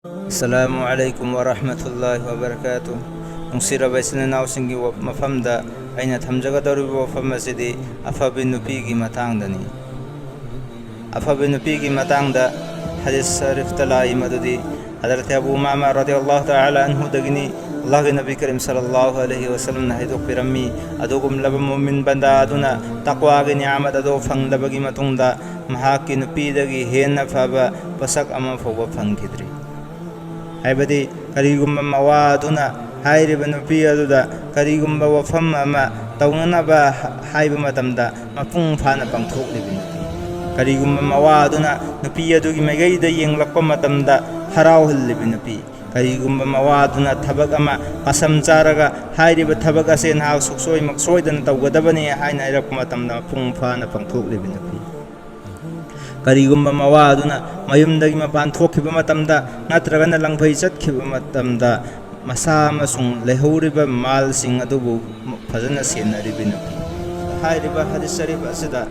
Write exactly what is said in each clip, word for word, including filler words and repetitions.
ꯑꯁꯂꯥꯃꯨ ꯑꯂꯥꯏꯀꯨꯝ ꯋꯥꯔꯍꯃꯇꯨꯜꯂꯥꯍꯤ ꯋꯥꯕꯔꯀꯥꯇꯨ꯫ ꯅꯨꯡꯁꯤꯔꯕ ꯏꯆꯤꯟ ꯏꯅꯥꯎꯁꯤꯡꯒꯤ ꯋꯥ-, ꯃꯐꯝꯗ ꯑꯩꯅ ꯊꯝꯖꯒꯗꯧꯔꯤꯕ ꯋꯥꯐꯝ ꯑꯁꯤꯗꯤ ꯑꯐꯕ ꯅꯨꯄꯤꯒꯤ ꯃꯇꯥꯡꯗꯅꯤ꯫ ꯑꯐꯕ ꯅꯨꯄꯤꯒꯤ ꯃꯇꯥꯡꯗ ꯍꯗꯤꯁ ꯁꯔꯤꯐꯇ ꯂꯥꯛꯏ ꯃꯗꯨꯗꯤ ꯍꯗꯔꯠ ꯑꯕꯨ ꯎꯃꯥꯃꯥ ꯔꯗꯤꯌꯜꯂꯥꯍꯨ ꯇꯥꯂꯥ ꯑꯟꯍꯨꯗꯒꯤꯅꯤ꯫ ꯑꯜꯂꯥꯍꯒꯤ ꯅꯕꯤ ꯀꯔꯤꯝ ꯁꯜꯂꯜꯂꯥꯍꯨ ꯑꯂꯩꯍꯤ ꯋꯁꯜꯂꯝꯅ ꯍꯥꯏꯗꯣꯛꯄꯤꯔꯝꯃꯤ, ꯑꯗꯨꯒꯨꯝꯂꯕ ꯃꯨꯃꯤꯟ ꯕꯟꯗꯥ ꯑꯗꯨꯅ ꯇꯛꯋꯥꯒꯤ ꯅꯤꯌꯥꯃꯠ ꯑꯗꯨ ꯐꯪꯂꯕꯒꯤ ꯃꯇꯨꯡꯗ ꯃꯍꯥꯛꯀꯤ ꯅꯨꯄꯤꯗꯒꯤ ꯍꯦꯟꯅ ꯐꯕ ꯄꯣꯠꯁꯛ ꯑꯃ ꯐꯥꯎꯕ ꯐꯪꯈꯤꯗ꯭ꯔꯤ꯫ ꯍꯥꯏꯕꯗꯤ ꯀꯔꯤꯒꯨꯝꯕ ꯃꯋꯥ ꯑꯗꯨꯅ ꯍꯥꯏꯔꯤꯕ ꯅꯨꯄꯤ ꯑꯗꯨꯗ ꯀꯔꯤꯒꯨꯝꯕ ꯋꯥꯐꯝ ꯑꯃ ꯇꯧꯅꯅꯕ ꯍꯥꯏꯕ ꯃꯇꯝꯗ ꯃꯄꯨꯡ ꯐꯥꯅ ꯄꯥꯡꯊꯣꯛꯂꯤꯕ ꯅꯨꯄꯤ, ꯀꯔꯤꯒꯨꯝꯕ ꯃꯋꯥ ꯑꯗꯨꯅ ꯅꯨꯄꯤ ꯑꯗꯨꯒꯤ ꯃꯥꯏꯀꯩꯗ ꯌꯦꯡꯂꯛꯄ ꯃꯇꯝꯗ ꯍꯔꯥꯎꯍꯜꯂꯤꯕ ꯅꯨꯄꯤ, ꯀꯔꯤꯒꯨꯝꯕ ꯃꯋꯥ ꯑꯗꯨꯅ ꯊꯕꯛ ꯑꯃ ꯀꯁꯝ ꯆꯥꯔꯒ ꯍꯥꯏꯔꯤꯕ ꯊꯕꯛ ꯑꯁꯦ ꯅꯍꯥꯛ ꯁꯨꯛꯁꯣꯏ ꯃꯛꯁꯣꯏꯗꯅ ꯇꯧꯒꯗꯕꯅꯤ ꯍꯥꯏꯅ ꯍꯥꯏꯔꯛꯄ ꯃꯇꯝꯗ ꯃꯄꯨꯡ ꯐꯥꯅ ꯄꯥꯡꯊꯣꯛꯂꯤꯕ ꯅꯨꯄꯤ, ꯀꯔꯤꯒꯨꯝꯕ ꯃꯋꯥ ꯑꯗꯨꯅ ꯃꯌꯨꯝꯗꯒꯤ ꯃꯄꯥꯟ ꯊꯣꯛꯈꯤꯕ ꯃꯇꯝꯗ ꯅꯠꯇ꯭ꯔꯒꯅ ꯂꯪꯐꯩ ꯆꯠꯈꯤꯕ ꯃꯇꯝꯗ ꯃꯁꯥ ꯑꯃꯁꯨꯡ ꯂꯩꯍꯧꯔꯤꯕ ꯃꯥꯜꯁꯤꯡ ꯑꯗꯨꯕꯨ ꯐꯖꯅ ꯁꯦꯟꯅꯔꯤꯕ ꯅꯨꯄꯤ꯫ ꯍꯥꯏꯔꯤꯕ ꯍꯗꯤꯁ ꯁꯔꯤꯐ ꯑꯁꯤꯗ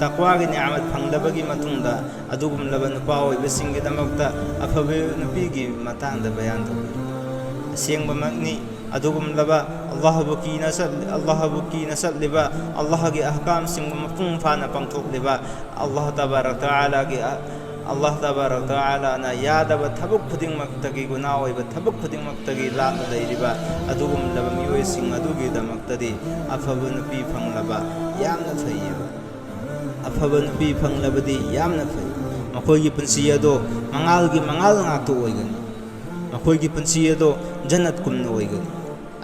ꯇꯛꯋꯥꯒꯤ ꯅꯤꯌꯥꯃꯠ ꯐꯪꯂꯕꯒꯤ ꯃꯇꯨꯡꯗ ꯑꯗꯨꯒꯨꯝꯂꯕ ꯅꯨꯄꯥ ꯑꯣꯏꯕꯁꯤꯡꯒꯤꯗꯃꯛꯇ ꯑꯐꯕ ꯅꯨꯄꯤꯒꯤ ꯃꯇꯥꯡꯗ ꯕꯌꯥꯟ ꯇꯧꯕꯤꯔꯤ꯫ ꯑꯁꯦꯡꯕꯃꯛꯅꯤ, ꯑꯗꯨꯒꯨꯝꯂꯕ ꯑꯜꯂꯥꯍꯕꯨ ꯀꯤꯅ ꯆꯠ-, ꯑꯜꯂꯥꯍꯕꯨ ꯀꯤꯅ ꯆꯠꯂꯤꯕ, ꯑꯜꯂꯥꯍꯒꯤ ꯑꯍꯀꯥꯝꯁꯤꯡꯕꯨ ꯃꯄꯨꯡ ꯐꯥꯅ ꯄꯥꯡꯊꯣꯛꯂꯤꯕ, ꯑꯜꯂꯥꯍ ꯇꯕꯥꯔꯛ ꯇꯥꯂꯥꯒꯤ, ꯑꯜꯂꯥꯍ ꯇꯕꯥꯔꯛ ꯇꯥꯂꯥꯅ ꯌꯥꯗꯕ ꯊꯕꯛ ꯈꯨꯗꯤꯡꯃꯛꯇꯒꯤ, ꯒꯨꯅꯥ ꯑꯣꯏꯕ ꯊꯕꯛ ꯈꯨꯗꯤꯡꯃꯛꯇꯒꯤ ꯂꯥꯞꯅ ꯂꯩꯔꯤꯕ ꯑꯗꯨꯒꯨꯝꯂꯕ ꯃꯤꯑꯣꯏꯁꯤꯡ ꯑꯗꯨꯒꯤꯗꯃꯛꯇꯗꯤ ꯑꯐꯕ ꯅꯨꯄꯤ ꯐꯪꯂꯕ ꯌꯥꯝꯅ ꯐꯩꯌꯦꯕ꯫ ꯑꯐꯕ ꯅꯨꯄꯤ ꯐꯪꯂꯕꯗꯤ ꯌꯥꯝꯅ ꯐꯩ꯫ ꯃꯈꯣꯏꯒꯤ ꯄꯨꯟꯁꯤ ꯑꯗꯣ ꯃꯉꯥꯜꯒꯤ ꯃꯉꯥꯜ ꯉꯥꯛꯇ ꯑꯣꯏꯒꯅꯤ꯫ ꯃꯈꯣꯏꯒꯤ ꯄꯨꯟꯁꯤ ꯑꯗꯣ ꯖꯟꯅꯠꯀꯨꯝꯅ ꯑꯣꯏꯒꯅꯤ꯫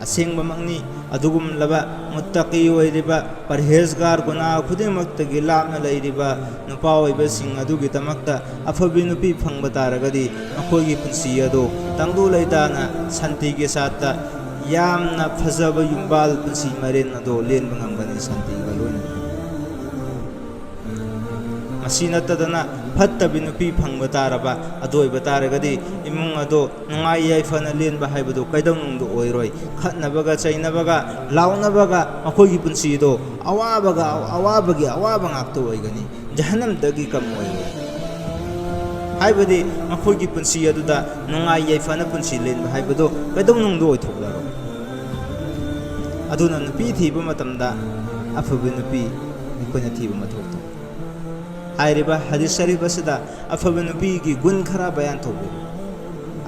ꯑꯁꯦꯡꯕꯃꯛꯅꯤ, ꯑꯗꯨꯒꯨꯝꯂꯕ ꯃꯨꯠꯇꯀꯤ ꯑꯣꯏꯔꯤꯕ, ꯄꯔꯍꯦꯖꯒꯥꯔ, ꯒꯨꯅꯥ ꯈꯨꯗꯤꯡꯃꯛꯇꯒꯤ ꯂꯥꯞꯅ ꯂꯩꯔꯤꯕ ꯅꯨꯄꯥ ꯑꯣꯏꯕꯁꯤꯡ ꯑꯗꯨꯒꯤꯗꯃꯛꯇ ꯑꯐꯕꯤ ꯅꯨꯄꯤ ꯐꯪꯕ ꯇꯥꯔꯒꯗꯤ ꯃꯈꯣꯏꯒꯤ ꯄꯨꯟꯁꯤ ꯑꯗꯨ ꯇꯪꯗꯨ ꯂꯩꯇꯥꯅ ꯁꯥꯟꯇꯤꯒꯤ ꯁꯥꯠꯇ ꯌꯥꯝꯅ ꯐꯖꯕ ꯌꯨꯝꯕꯥꯜ ꯄꯨꯟꯁꯤ ꯃꯔꯦꯟ ꯑꯗꯨ ꯂꯦꯟꯕ ꯉꯝꯒꯅꯤ ꯁꯥꯟꯇꯤꯒ ꯂꯣꯏꯅꯅ꯫ ꯃꯁꯤ ꯅꯠꯇꯗꯅ ꯐꯠꯇꯕꯤ ꯅꯨꯄꯤ ꯐꯪꯕ ꯇꯥꯔꯕ, ꯑꯗꯨ ꯑꯣꯏꯕ ꯇꯥꯔꯒꯗꯤ ꯏꯃꯨꯡ ꯑꯗꯨ ꯅꯨꯡꯉꯥꯏ ꯌꯥꯏꯐꯅ ꯂꯦꯟꯕ ꯍꯥꯏꯕꯗꯨ ꯀꯩꯗꯧꯅꯨꯡꯗ ꯑꯣꯏꯔꯣꯏ꯫ ꯈꯠꯅꯕꯒ ꯆꯩꯅꯕꯒ ꯂꯥꯎꯅꯕꯒ ꯃꯈꯣꯏꯒꯤ ꯄꯨꯟꯁꯤꯗꯣ ꯑꯋꯥꯕꯒ ꯑꯋꯥꯕꯒꯤ ꯑꯋꯥꯕ ꯉꯥꯛꯇ ꯑꯣꯏꯒꯅꯤ꯫ ꯖꯍꯟꯅꯝꯗꯒꯤ ꯀꯝ ꯑꯣꯏꯔꯣꯏ꯫ ꯍꯥꯏꯕꯗꯤ ꯃꯈꯣꯏꯒꯤ ꯄꯨꯟꯁꯤ ꯑꯗꯨꯗ ꯅꯨꯡꯉꯥꯏ ꯌꯥꯏꯐꯅ ꯄꯨꯟꯁꯤ ꯂꯦꯟꯕ ꯍꯥꯏꯕꯗꯨ ꯀꯩꯗꯧꯅꯨꯡꯗ ꯑꯣꯏꯊꯣꯛꯂꯔꯣꯏ꯫ ꯑꯗꯨꯅ ꯅꯨꯄꯤ ꯊꯤꯕ ꯃꯇꯝꯗ ꯑꯐꯕ ꯅꯨꯄꯤ ꯑꯩꯈꯣꯏꯅ ꯊꯤꯕ ꯃꯊꯧ ꯇꯥꯏ꯫ ꯍꯥꯏꯔꯤꯕ ꯍꯗꯤꯁ ꯁꯔꯤꯐ ꯑꯁꯤꯗ ꯑꯐꯕ ꯅꯨꯄꯤꯒꯤ ꯒꯨꯟ ꯈꯔ ꯕꯌꯥꯟ ꯇꯧꯕꯤꯔꯤ꯫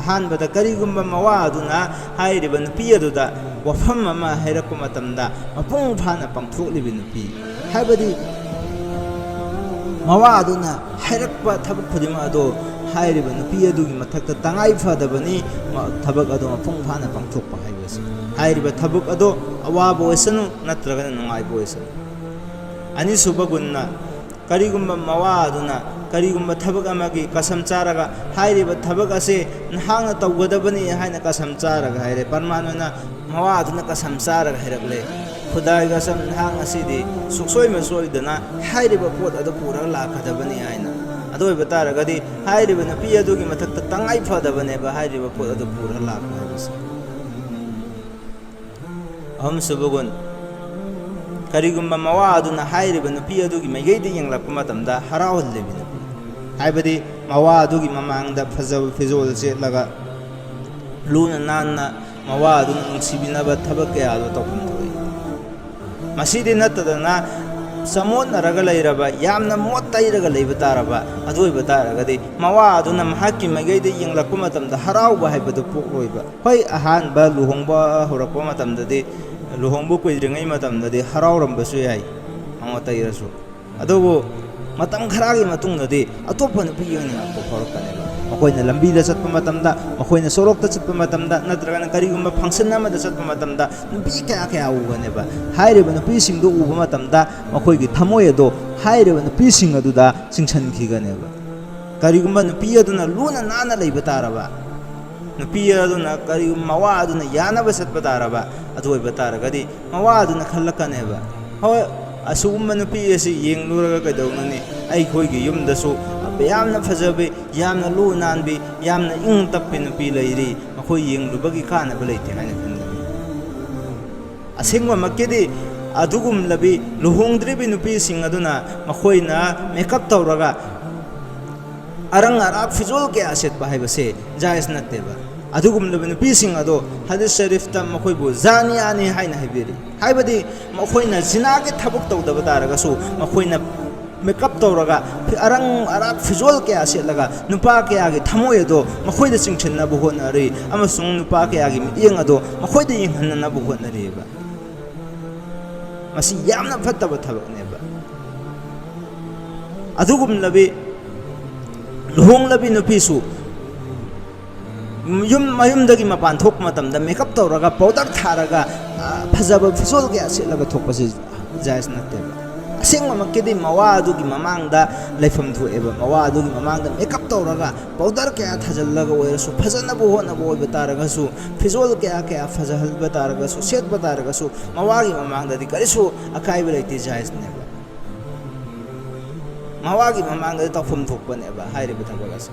ꯑꯍꯥꯟꯕꯗ, ꯀꯔꯤꯒꯨꯝꯕ ꯃꯋꯥ ꯑꯗꯨꯅ ꯍꯥꯏꯔꯤꯕ ꯅꯨꯄꯤ ꯑꯗꯨꯗ ꯋꯥꯐꯝ ꯑꯃ ꯍꯥꯏꯔꯛꯄ ꯃꯇꯝꯗ ꯃꯄꯨꯡ ꯐꯥꯅ ꯄꯥꯡꯊꯣꯛꯂꯤꯕ ꯅꯨꯄꯤ, ꯍꯥꯏꯕꯗꯤ ꯃꯋꯥ ꯑꯗꯨꯅ ꯍꯥꯏꯔꯛꯄ ꯊꯕꯛ ꯈꯨꯗꯤꯡꯃꯛ ꯑꯗꯣ ꯍꯥꯏꯔꯤꯕ ꯅꯨꯄꯤ ꯑꯗꯨꯒꯤ ꯃꯊꯛꯇ ꯇꯉꯥꯏ ꯐꯗꯕꯅꯤ, ꯃ-, ꯊꯕꯛ ꯑꯗꯣ ꯃꯄꯨꯡ ꯐꯥꯅ ꯄꯥꯡꯊꯣꯛꯄ ꯍꯥꯏꯕꯁꯤ꯫ ꯍꯥꯏꯔꯤꯕ ꯊꯕꯛ ꯑꯗꯣ ꯑꯋꯥꯕ ꯑꯣꯏꯁꯅꯨ ꯅꯠꯇ꯭ꯔꯒꯅ ꯅꯨꯡꯉꯥꯏꯕ ꯑꯣꯏꯁꯅꯨ꯫ ꯑꯅꯤꯁꯨꯕ ꯒꯨꯟꯅ, ꯀꯔꯤꯒꯨꯝꯕ ꯃꯋꯥ ꯑꯗꯨꯅ ꯀꯔꯤꯒꯨꯝꯕ ꯊꯕꯛ ꯑꯃꯒꯤ ꯀꯁꯝ ꯆꯥꯔꯒ, ꯍꯥꯏꯔꯤꯕ ꯊꯕꯛ ꯑꯁꯤ ꯅꯍꯥꯛꯅ ꯇꯧꯒꯗꯕꯅꯤ ꯍꯥꯏꯅ ꯀꯁꯝ ꯆꯥꯔꯒ ꯍꯥꯏꯔꯦ, ꯄ꯭ꯔꯃꯥꯟ ꯑꯣꯏꯅ ꯃꯋꯥ ꯑꯗꯨꯅ ꯀꯁꯝ ꯆꯥꯔꯒ ꯍꯥꯏꯔꯛꯂꯦ, "ꯈꯨꯗꯥꯏ ꯀꯁꯝ, ꯅꯍꯥꯛ ꯉꯁꯤꯗꯤ ꯁꯨꯡꯁꯣꯏ ꯃꯁꯣꯏꯗꯅ ꯍꯥꯏꯔꯤꯕ ꯄꯣꯠ ꯑꯗꯨ ꯄꯨꯔꯒ ꯂꯥꯛꯀꯗꯕꯅꯤ" ꯍꯥꯏꯅ꯫ ꯑꯗꯨ ꯑꯣꯏꯕ ꯇꯥꯔꯒꯗꯤ ꯍꯥꯏꯔꯤꯕ ꯅꯨꯄꯤ ꯑꯗꯨꯒꯤ ꯃꯊꯛꯇ ꯇꯉꯥꯏ ꯐꯗꯕꯅꯦꯕ ꯍꯥꯏꯔꯤꯕ ꯄꯣꯠ ꯑꯗꯨ ꯄꯨꯔꯒ ꯂꯥꯛꯄ ꯍꯥꯏꯕꯁꯦ꯫ ꯑꯍꯨꯝꯁꯨꯕ ꯒꯨꯟ, ꯀꯔꯤꯒꯨꯝꯕ ꯃꯋꯥ ꯑꯗꯨꯅ ꯍꯥꯏꯔꯤꯕ ꯅꯨꯄꯤ ꯑꯗꯨꯒꯤ ꯃꯥꯏꯀꯩꯗ ꯌꯦꯡꯂꯛꯄ ꯃꯇꯝꯗ ꯍꯔꯥꯎꯍꯜꯂꯤꯕ ꯅꯨꯄꯤ, ꯍꯥꯏꯕꯗꯤ ꯃꯋꯥ ꯑꯗꯨꯒꯤ ꯃꯃꯥꯡꯗ ꯐꯖꯕ ꯐꯤꯖꯣꯜ ꯁꯦꯠꯂꯒ ꯂꯨꯅ ꯅꯥꯟꯅ ꯃꯋꯥ ꯑꯗꯨꯅ ꯅꯨꯡꯁꯤꯕꯤꯅꯕ ꯊꯕꯛ ꯀꯌꯥ ꯑꯗꯨ ꯇꯧꯐꯝ ꯊꯣꯛꯏ꯫ ꯃꯁꯤꯗꯤ ꯅꯠꯇꯗꯅ ꯆꯃꯣꯠꯅꯔꯒ ꯂꯩꯔꯕ, ꯌꯥꯝꯅ ꯃꯣꯠ ꯇꯩꯔꯒ ꯂꯩꯕ ꯇꯥꯔꯕ, ꯑꯗꯨ ꯑꯣꯏꯕ ꯇꯥꯔꯒꯗꯤ ꯃꯋꯥ ꯑꯗꯨꯅ ꯃꯍꯥꯛꯀꯤ ꯃꯥꯏꯀꯩꯗ ꯌꯦꯡꯂꯛꯄ ꯃꯇꯝꯗ ꯍꯔꯥꯎꯕ ꯍꯥꯏꯕꯗꯨ ꯄꯣꯛꯂꯣꯏꯕ꯫ ꯍꯣꯏ, ꯑꯍꯥꯟꯕ ꯂꯨꯍꯣꯡꯕ ꯍꯧꯔꯛꯄ ꯃꯇꯝꯗꯗꯤ, ꯂꯨꯍꯣꯡꯕ ꯀꯨꯏꯗ꯭ꯔꯤꯉꯩ ꯃꯇꯝꯗꯗꯤ ꯍꯔꯥꯎꯔꯝꯕꯁꯨ ꯌꯥꯏ, ꯃꯣꯠ ꯇꯩꯔꯁꯨ꯫ ꯑꯗꯨꯕꯨ ꯃꯇꯝ ꯈꯔꯒꯤ ꯃꯇꯨꯡꯗꯗꯤ ꯑꯇꯣꯞꯄ ꯅꯨꯄꯤ ꯌꯦꯡꯅꯤꯡꯉꯛꯄ ꯐꯥꯎꯔꯛꯀꯅꯦꯕ꯫ ꯃꯈꯣꯏꯅ ꯂꯝꯕꯤꯗ ꯆꯠꯄ ꯃꯇꯝꯗ, ꯃꯈꯣꯏꯅ ꯁꯣꯔꯣꯛꯇ ꯆꯠꯄ ꯃꯇꯝꯗ, ꯅꯠꯇ꯭ꯔꯒꯅ ꯀꯔꯤꯒꯨꯝꯕ function ꯑꯃꯗ ꯆꯠꯄ ꯃꯇꯝꯗ ꯅꯨꯄꯤ ꯀꯌꯥ ꯀꯌꯥ ꯎꯒꯅꯦꯕ꯫ ꯍꯥꯏꯔꯤꯕ ꯅꯨꯄꯤꯁꯤꯡꯗꯨ ꯎꯕ ꯃꯇꯝꯗ ꯃꯈꯣꯏꯒꯤ ꯊꯃꯣꯏ ꯑꯗꯣ ꯍꯥꯏꯔꯤꯕ ꯅꯨꯄꯤꯁꯤꯡ ꯑꯗꯨꯗ ꯆꯤꯡꯁꯤꯟꯈꯤꯒꯅꯦꯕ꯫ ꯀꯔꯤꯒꯨꯝꯕ ꯅꯨꯄꯤ ꯑꯗꯨꯅ ꯂꯨꯅ ꯅꯥꯟꯅ ꯂꯩꯕ ꯇꯥꯔꯕ, ꯅꯨꯄꯤ ꯑꯗꯨꯅ ꯀꯔꯤꯒꯨꯝꯕ ꯃꯋꯥ ꯑꯗꯨꯅ ꯌꯥꯅꯕ ꯆꯠꯄ ꯇꯥꯔꯕ, ꯑꯗꯨ ꯑꯣꯏꯕ ꯇꯥꯔꯒꯗꯤ ꯃꯋꯥ ꯑꯗꯨꯅ ꯈꯜꯂꯛꯀꯅꯦꯕ, "ꯍꯣꯏ, ꯑꯁꯤꯒꯨꯝꯕ ꯅꯨꯄꯤ ꯑꯁꯤ ꯌꯦꯡꯂꯨꯔꯒ ꯀꯩꯗꯧꯅꯅꯤ? ꯑꯩꯈꯣꯏꯒꯤ ꯌꯨꯝꯗꯁꯨ ꯌꯥꯝꯅ ꯐꯖꯕꯤ, ꯌꯥꯝꯅ ꯂꯨ ꯅꯥꯟꯕꯤ, ꯌꯥꯝꯅ ꯏꯪ ꯇꯞꯄꯤ ꯅꯨꯄꯤ ꯂꯩꯔꯤ, ꯃꯈꯣꯏ ꯌꯦꯡꯂꯨꯕꯒꯤ ꯀꯥꯟꯅꯕ ꯂꯩꯇꯦ" ꯍꯥꯏꯅ ꯈꯟꯒꯅꯤ꯫ ꯑꯁꯦꯡꯕꯃꯛꯀꯤꯗꯤ ꯑꯗꯨꯒꯨꯝꯂꯕꯤ ꯂꯨꯍꯣꯡꯗ꯭ꯔꯤꯕꯤ ꯅꯨꯄꯤꯁꯤꯡ ꯑꯗꯨꯅ ꯃꯈꯣꯏꯅ makeup ꯇꯧꯔꯒ ꯑꯔꯪ ꯑꯔꯥꯛ ꯐꯤꯖꯣꯜ ꯀꯌꯥ ꯁꯦꯠꯄ ꯍꯥꯏꯕꯁꯦ ꯖꯥꯏꯖ ꯅꯠꯇꯦꯕ꯫ ꯑꯗꯨꯒꯨꯝꯂꯕ ꯅꯨꯄꯤꯁꯤꯡ ꯑꯗꯣ ꯍꯗꯤꯁ ꯁꯔꯤꯐꯇ ꯃꯈꯣꯏꯕꯨ ꯖꯥꯅꯤꯌꯥꯅꯤ ꯍꯥꯏꯅ ꯍꯥꯏꯕꯤꯔꯤ꯫ ꯍꯥꯏꯕꯗꯤ ꯃꯈꯣꯏꯅ ꯖꯤꯅꯥꯒꯤ ꯊꯕꯛ ꯇꯧꯗꯕ ꯇꯥꯔꯒꯁꯨ, ꯃꯈꯣꯏꯅ ꯃꯦꯀꯞ ꯇꯧꯔꯒ, ꯐꯤ-, ꯑꯔꯪ ꯑꯔꯥꯛ ꯐꯤꯖꯣꯜ ꯀꯌꯥ ꯁꯦꯠꯂꯒ ꯅꯨꯄꯥ ꯀꯌꯥꯒꯤ ꯊꯃꯣꯏ ꯑꯗꯣ ꯃꯈꯣꯏꯗ ꯆꯤꯡꯁꯤꯟꯅꯕ ꯍꯣꯠꯅꯔꯤ, ꯑꯃꯁꯨꯡ ꯅꯨꯄꯥ ꯀꯌꯥꯒꯤ ꯃꯤꯠꯌꯦꯡ ꯑꯗꯣ ꯃꯈꯣꯏꯗ ꯌꯦꯡꯍꯟꯅꯅꯕ ꯍꯣꯠꯅꯔꯤꯕ꯫ ꯃꯁꯤ ꯌꯥꯝꯅ ꯐꯠꯇꯕ ꯊꯕꯛꯅꯦꯕ꯫ ꯑꯗꯨꯒꯨꯝꯂꯕꯤ ꯂꯨꯍꯣꯡꯂꯕꯤ ꯅꯨꯄꯤꯁꯨ ꯌꯨꯝ, ꯃꯌꯨꯝꯗꯒꯤ ꯃꯄꯥꯟ ꯊꯣꯛꯄ ꯃꯇꯝꯗ ꯃꯦꯀꯞ ꯇꯧꯔꯒ, ꯄꯥꯎꯗꯔ ꯊꯥꯔꯒ, ꯑ, ꯐꯖꯕ ꯐꯤꯖꯣꯜ ꯀꯌꯥ ꯁꯦꯠꯂꯒ ꯊꯣꯛꯄꯁꯤ ꯖꯥꯏꯖ ꯅꯠꯇꯦꯕ꯫ ꯑꯁꯦꯡꯕꯃꯛꯀꯤꯗꯤ ꯃꯋꯥ ꯑꯗꯨꯒꯤ ꯃꯃꯥꯡꯗ ꯂꯩꯐꯝ ꯊꯣꯛꯑꯦꯕ꯫ ꯃꯋꯥ ꯑꯗꯨꯒꯤ ꯃꯃꯥꯡꯗ ꯃꯦꯀꯞ ꯇꯧꯔꯒ, ꯄꯥꯎꯗꯔ ꯀꯌꯥ ꯊꯥꯖꯤꯜꯂꯒ ꯑꯣꯏꯔꯁꯨ, ꯐꯖꯅꯕ ꯍꯣꯠꯅꯕ ꯑꯣꯏꯕ ꯇꯥꯔꯒꯁꯨ, ꯐꯤꯖꯣꯜ ꯀꯌꯥ ꯀꯌꯥ ꯐꯖꯍꯟꯕ ꯇꯥꯔꯒꯁꯨ, ꯁꯦꯠꯄ ꯇꯥꯔꯒꯁꯨ, ꯃꯋꯥꯒꯤ ꯃꯃꯥꯡꯗꯗꯤ ꯀꯔꯤꯁꯨ ꯑꯀꯥꯏꯕ ꯂꯩꯇꯦ, ꯖꯥꯏꯖꯅꯦꯕ꯫ ꯃꯋꯥꯒꯤ ꯃꯃꯥꯡꯗꯗꯤ ꯇꯧꯐꯝ ꯊꯣꯛꯄꯅꯦꯕ ꯍꯥꯏꯔꯤꯕ ꯊꯕꯛ ꯑꯁꯤ꯫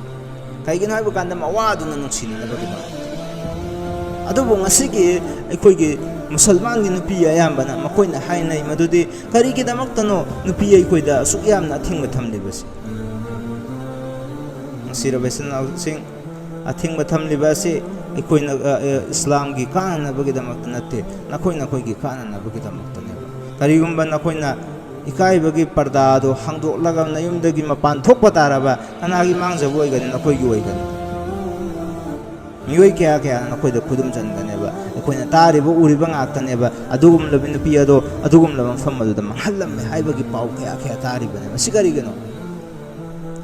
ꯀꯩꯒꯤꯅꯣ ꯍꯥꯏꯕ ꯀꯥꯟꯗ, ꯃꯋꯥꯗꯨꯅ ꯅꯨꯡꯁꯤꯅꯅꯕꯒꯤꯗꯃꯛ꯫ ꯑꯗꯨꯕꯨ ꯉꯁꯤꯒꯤ ꯑꯩꯈꯣꯏꯒꯤ ꯃꯨꯁꯜꯃꯥꯟꯒꯤ ꯅꯨꯄꯤ ꯑꯌꯥꯝꯕꯅ ꯃꯈꯣꯏꯅ ꯍꯥꯏꯅꯩ ꯃꯗꯨꯗꯤ, "ꯀꯔꯤꯒꯤꯗꯃꯛꯇꯅꯣ ꯅꯨꯄꯤ ꯑꯩꯈꯣꯏꯗ ꯑꯁꯨꯛ ꯌꯥꯝꯅ ꯑꯊꯤꯡꯕ ꯊꯝꯂꯤꯕꯁꯤ?" ꯅꯨꯡꯁꯤꯔꯕ ꯏꯆꯤꯟ ꯏꯅꯥꯎꯁꯤꯡ, ꯑꯊꯤꯡꯕ ꯊꯝꯂꯤꯕ ꯑꯁꯤ ꯑꯩꯈꯣꯏꯅ, ꯑ, ꯑ, ꯏꯁꯂꯥꯝꯒꯤ ꯀꯥꯟꯅꯅꯕꯒꯤꯗꯃꯛꯇ ꯅꯠꯇꯦ, ꯅꯈꯣꯏ ꯅꯈꯣꯏꯒꯤ ꯀꯥꯟꯅꯅꯕꯒꯤꯗꯃꯛꯇꯅꯦꯕ꯫ ꯀꯔꯤꯒꯨꯝꯕ ꯅꯈꯣꯏꯅ ꯏꯀꯥꯏꯕꯒꯤ ꯄꯔꯗꯥ ꯑꯗꯨ ꯍꯥꯡꯗꯣꯛꯂꯒ ꯅꯌꯨꯝꯗꯒꯤ ꯃꯄꯥꯟ ꯊꯣꯛꯄ ꯇꯥꯔꯕ, ꯀꯅꯥꯒꯤ ꯃꯥꯡꯖꯕ ꯑꯣꯏꯒꯅꯤ? ꯅꯈꯣꯏꯒꯤ ꯑꯣꯏꯒꯅꯤ꯫ ꯃꯤꯑꯣꯏ ꯀꯌꯥ ꯀꯌꯥꯅ ꯅꯈꯣꯏꯗ ꯈꯨꯗꯨꯝ ꯆꯟꯒꯅꯦꯕ꯫ ꯑꯩꯈꯣꯏꯅ ꯇꯥꯔꯤꯕ, ꯎꯔꯤꯕ ꯉꯥꯛꯇꯅꯦꯕ꯫ ꯑꯗꯨꯒꯨꯝꯂꯕ ꯅꯨꯄꯤ ꯑꯗꯣ ꯑꯗꯨꯒꯨꯝꯂꯕ ꯃꯐꯝ ꯑꯗꯨꯗ ꯃꯥꯡꯍꯜꯂꯝꯃꯦ ꯍꯥꯏꯕꯒꯤ ꯄꯥꯎ ꯀꯌꯥ ꯀꯌꯥ ꯇꯥꯔꯤꯕꯅꯦꯕ꯫ ꯁꯤ ꯀꯔꯤꯒꯤꯅꯣ?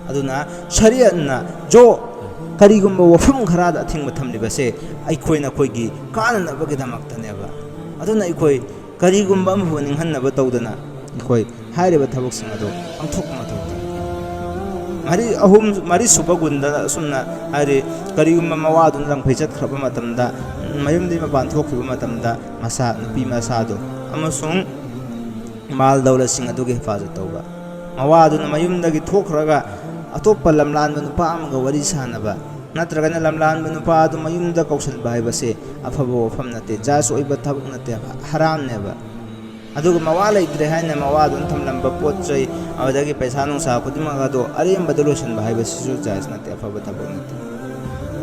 ꯑꯗꯨꯅ ꯁꯔꯤꯌꯠꯅ ꯖꯣ ꯀꯔꯤꯒꯨꯝꯕ ꯋꯥꯐꯝ ꯈꯔꯗ ꯑꯊꯤꯡꯕ ꯊꯝꯂꯤꯕꯁꯦ ꯑꯩꯈꯣꯏꯅ ꯑꯩꯈꯣꯏꯒꯤ ꯀꯥꯟꯅꯅꯕꯒꯤꯗꯃꯛꯇꯅꯦꯕ꯫ ꯑꯗꯨꯅ ꯑꯩꯈꯣꯏ ꯀꯔꯤꯒꯨꯝꯕ ꯑꯃꯕꯨ ꯅꯤꯡꯍꯟꯅꯕ ꯇꯧꯗꯅ ꯑꯩꯈꯣꯏ ꯍꯥꯏꯔꯤꯕ ꯊꯕꯛꯁꯤꯡ ꯑꯗꯨ ꯄꯥꯡꯊꯣꯛꯄ ꯃꯊꯧ ꯇꯥꯏ꯫ ꯃꯔꯤ ꯑꯍꯨꯝ, ꯃꯔꯤꯁꯨꯕ ꯒꯨꯟꯗ ꯑꯁꯨꯝꯅ ꯍꯥꯏꯔꯤ, ꯀꯔꯤꯒꯨꯝꯕ ꯃꯋꯥꯗꯨꯅ ꯂꯪꯐꯩ ꯆꯠꯈ꯭ꯔꯕ ꯃꯇꯝꯗ, ꯃꯌꯨꯝꯗꯒꯤ ꯃꯄꯥꯟ ꯊꯣꯛꯈꯤꯕ ꯃꯇꯝꯗ, ꯃꯁꯥ, ꯅꯨꯄꯤ ꯃꯁꯥꯗꯣ ꯑꯃꯁꯨꯡ ꯃꯥꯜ ꯗꯧꯂꯠꯁꯤꯡ ꯑꯗꯨꯒꯤ ꯍꯤꯐꯥꯖꯠ ꯇꯧꯕ꯫ ꯃꯋꯥꯗꯨꯅ ꯃꯌꯨꯝꯗꯒꯤ ꯊꯣꯛꯈ꯭ꯔꯒ ꯑꯇꯣꯞꯄ ꯂꯝꯂꯥꯟꯕ ꯅꯨꯄꯥ ꯑꯃꯒ ꯋꯥꯔꯤ ꯁꯥꯟꯅꯕ, ꯅꯠꯇ꯭ꯔꯒꯅ ꯂꯝꯂꯥꯟꯕ ꯅꯨꯄꯥ ꯑꯗꯨ ꯃꯌꯨꯝꯗ ꯀꯧꯁꯤꯟꯕ ꯍꯥꯏꯕꯁꯦ ꯑꯐꯕ ꯋꯥꯐꯝ ꯅꯠꯇꯦ, ꯖꯥꯏꯖ ꯑꯣꯏꯕ ꯊꯕꯛ ꯅꯠꯇꯦ, ꯍꯔꯥꯝꯅꯦꯕ꯫ ꯑꯗꯨꯒ ꯃꯋꯥ ꯂꯩꯇ꯭ꯔꯦ ꯍꯥꯏꯅ ꯃꯋꯥꯗꯨꯅ ꯊꯝꯂꯝꯕ ꯄꯣꯠ ꯆꯩ, ꯑꯗꯨꯗꯒꯤ ꯄꯩꯁꯥ ꯅꯨꯡꯁꯥ ꯈꯨꯗꯤꯡꯃꯛ ꯑꯗꯣ ꯑꯔꯦꯝꯕꯗ ꯂꯣꯏꯁꯤꯟꯕ ꯍꯥꯏꯕꯁꯤꯁꯨ ꯖꯥꯏꯖ ꯅꯠꯇꯦ, ꯑꯐꯕ ꯊꯕꯛ ꯅꯠꯇꯦ꯫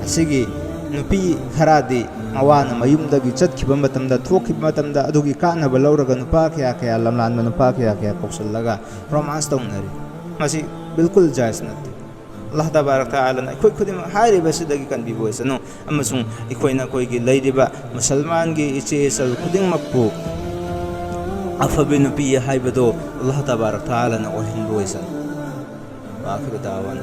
ꯑꯁꯤꯒꯤ ꯅꯨꯄꯤ ꯈꯔꯗꯤ ꯃꯋꯥꯅ ꯃꯌꯨꯝꯗꯒꯤ ꯆꯠꯈꯤꯕ ꯃꯇꯝꯗ, ꯊꯣꯛꯈꯤꯕ ꯃꯇꯝꯗ ꯑꯗꯨꯒꯤ ꯀꯥꯟꯅꯕ ꯂꯧꯔꯒ ꯅꯨꯄꯥ ꯀꯌꯥ ꯀꯌꯥ, ꯂꯝꯂꯥꯟꯕ ꯅꯨꯄꯥ ꯀꯌꯥ ꯀꯌꯥ ꯀꯧꯁꯤꯜꯂꯒ ꯔꯣꯃꯥꯟꯁ ꯇꯧꯅꯔꯤ꯫ ꯃꯁꯤ ꯕꯤꯜꯀꯨꯜ ꯖꯥꯏꯖ ꯅꯠꯇꯦ꯫ ꯑꯜꯂꯥꯍ ꯇꯕꯥꯔꯛ ꯇꯥꯂꯥꯅ ꯑꯩꯈꯣꯏ ꯈꯨꯗꯤꯡꯃꯛ ꯍꯥꯏꯔꯤꯕꯁꯤꯗꯒꯤ ꯀꯟꯕꯤꯕ ꯑꯣꯏꯁꯅꯨ, ꯑꯃꯁꯨꯡ ꯑꯩꯈꯣꯏꯅ ꯑꯩꯈꯣꯏꯒꯤ ꯂꯩꯔꯤꯕ ꯃꯨꯁꯜꯃꯥꯟꯒꯤ ꯏꯆꯦ ꯏꯆꯜ ꯈꯨꯗꯤꯡꯃꯛꯄꯨ ꯑꯐꯕ ꯅꯨꯄꯤ ꯍꯥꯏꯕꯗꯣ ꯑꯜꯂꯥꯍ ꯇꯕꯥꯔꯛ ꯇꯥꯂꯥꯅ ꯑꯣꯏꯍꯟꯕ ꯑꯣꯏꯁꯅꯨ꯫ ꯋꯥꯈꯤꯕ ꯗꯥꯋꯥꯅ